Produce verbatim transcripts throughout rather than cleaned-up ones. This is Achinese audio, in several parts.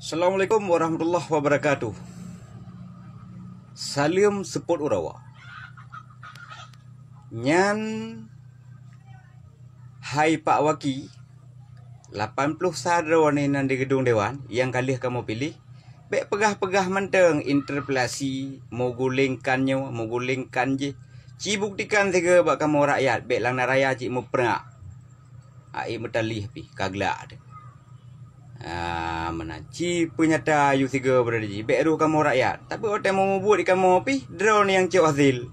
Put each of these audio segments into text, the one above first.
Assalamualaikum warahmatullahi wabarakatuh. Saleuem seupôt uroe. Nyan hai Pak Waki, lapan ploh sa droeneuh nan di geudong dewan nyang ka lheueh kamoe piléh, bék peugah-peugah mantong interpelasi, meuguléngkan nyoe, meuguléngkan jéh. Ci buktikan sigoe bak kamoe rakyat, bék lam na raya cit meuprang. Aé meutalih pih ka glak teuh. Ah, meunan ci peunyata aju sigoe beurata jih, bék rôh kamoe rakyat. Tapi watée meumubuet kamoe pih droeneuh nyang cok hasé.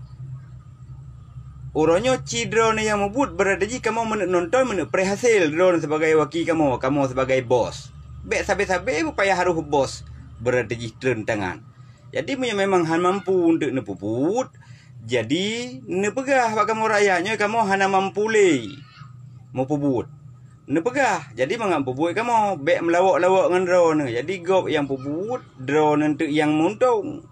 Uroe nyoe ci droeneuh nyang mubuet beurata jih kamoe meuneuk nonton meuneuk preh hasé droeneuh sibagai waki kamoe, kamoe sibagai bos. Bék sabe-sabe beupayah rôh bos beurata jih treun tangan. Jadi meunyoe memang hana mampu untuk neupeubuet, jadi neupeugah bak kamoe rakyat nyoe kamoe hana mampu lé meupeubuet. Neupeugah, jadi mangat peubuet kamoe, bék meulawok-lawok ngon droeneuh. Jadi gob nyang peubuet, droeneuh teuk nyang meuuntông.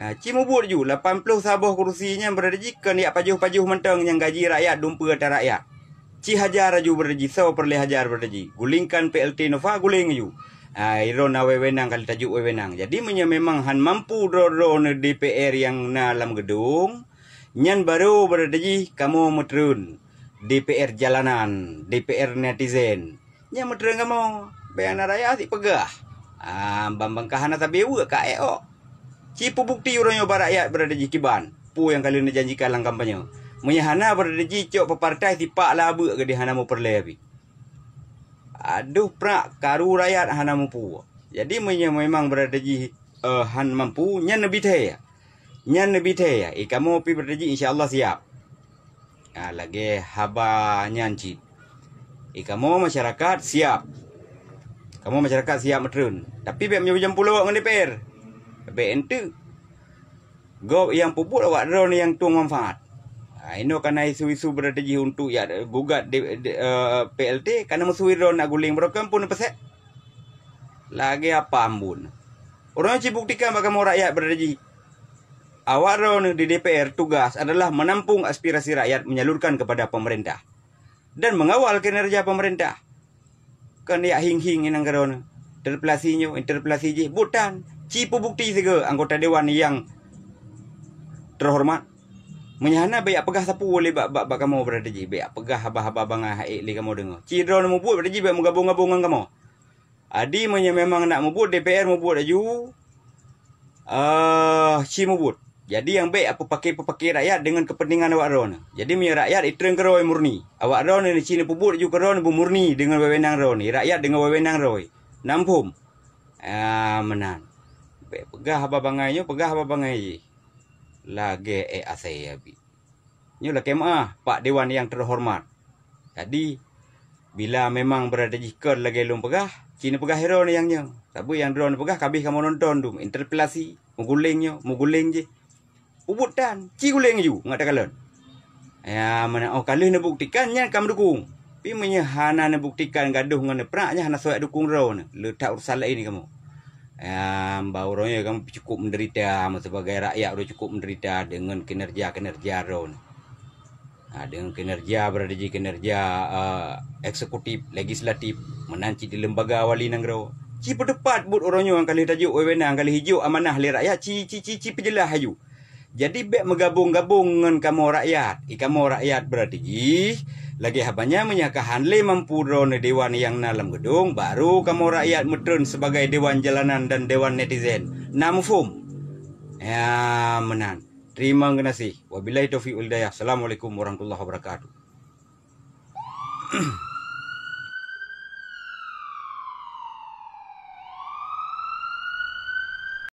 Ha, ci mubuet ju, lapan ploh saboh kurusi nyan beurata jih kon jak pajoh-pajoh mantong nyang gaji rakyat dumpeue ata rakyat. Ci hajar aju beurata jih, soe peureulée hajar beurata jih. Guléngkan P L T Nova, guléng aju. Ah, droeneuh na wewenang kali tajok wewenang. Jadi meunyoe memang hana mampu droe-droe neu D P R nyang na lam geudong, nyan barô beurata jih kamoe meutreun D P R jalanan, D P R netizen. Nyan meutreun kamoe, bék na raya sipeugah. Ah, ban-ban ka hana sabe weuek ka ék ôk. Ci peubukti uroe nyoe bak rakyat beurata jih kiban, peue nyang ka lheueh neujanjikan lam kampanye. Meunyoe hana beurata jih cok peupartai sipak la beuk geudeh hana mupeureulée pih. Adoh prak karu rakyat hana mupu. Jadi meunyoe memang beurata jih, eh, han mampu, nyan neubi thée. Nyan neubi thée, eh, kamoe pih beurata jih insya Allah siap. Ah, lagée haba nyan cit. Eh, kamoe masyarakat siap. Kamoe masyarakat siap meutreun. Tapi bék meujampu lawok ngon D P R. Bék enteuk. Gob nyang peubuet awak droeneuh nyang tueng manfaat. Ha, inoe ka na isu-isu beurata jih untuk jak gugat di, di, eh, P L T, ka na meusui droeneuh nak guléng, barokon pun neupeusék. Lagée apa ambon. Uroe nyoe ci buktikan bak kamoe rakyat beurata jih. Awak droeneuh di D P R tugas adalah menampung aspirasi rakyat menyalurkan kepada pemerintah dan mengawal kinerja pemerintah. Kon jak hieng-hieng inong keudroe nyoe. Interpelasi nyoe, interpelasi jih, buet tan. Ci peubukti sigoe anggota dewan nyang teuhoreumat. Meunyoe hana, bék jak peugah sapeue lé bak, bak, bak kamoe beurata jih. Bék jak peugah haba-haba bangai han ék lé kamoe deungoe. Ci droe nyoe mubuet beurata jih bék meugabong-gabong ngon kamoe. Jadi meunyoe memang nak mubuet, D P R mubuet aju, eh, ci mubuet. Jadi nyang bék peupaké-peupaké rakyat deungon keupeuntengan awak droe nyoe. Jadi meunyoe rakyat itreun keudroe murni, awak droe nyoe ci neupeubuet ju keudroe nyoe beumurni deungon wewenang droe nyoe, rakyat deungon wewenang droe. Na muphom? Ah, meunan. Bék peugah haba bangai nyoe, peugah haba bangai jih. Lagée ék asée abit. Nyoe lakée meuáh, Pak Dewan nyang teuhoreumat. Jadi, bila memang beurata jih kon lagée lôn peugah, ci neupeugah droe nyoe nyang nyoe. Sabe nyang droe nyoe peugah, ka abéh kamoe nonton dum, interpelasi, meuguléng nyoe, meuguléng jih. Peubuet tan, ci guléng ju, ngat takalon. Ya, meunan óh ka lheueh neubuktikan, nyan ka meudukung. Pi meunyoe hana neubuktikan gadoh ngon neuprak, nyan hana soe dukung droe nyoe. Le that urusan laén kamoe. Ya, bah uroe nyoe kamoe cukup menderita, sebagai rakyat uroe cukup menderita deungon kinerja-kinerja droe nyoe. Ha, deungon kinerja, beurata jih kinerja, eh, eksekutif, legislatif, meunan cit di lembaga wali nanggroe. Ci peuteupat buet uroe nyoe nyang ka lheueh tajok wewenang, ka lheueh jijok amanah lé rakyat, ci, ci, ci, ci peujeulaih aju. Jadi bék meugabong-gabong ngon kamoe rakyat. I kamoe rakyat beurata jih, lagée haba nyan meunyoe ka han lé mampu droe nyoe dewan nyang na lam geudong, barô kamoe rakyat meutreun sibagai dewan jalanan dan dewan netizen. Na muphom? Ya, meunan. Teurimong geunaséh. Wabillahi taufiq wal hidayah. Assalamualaikum warahmatullahi wabarakatuh.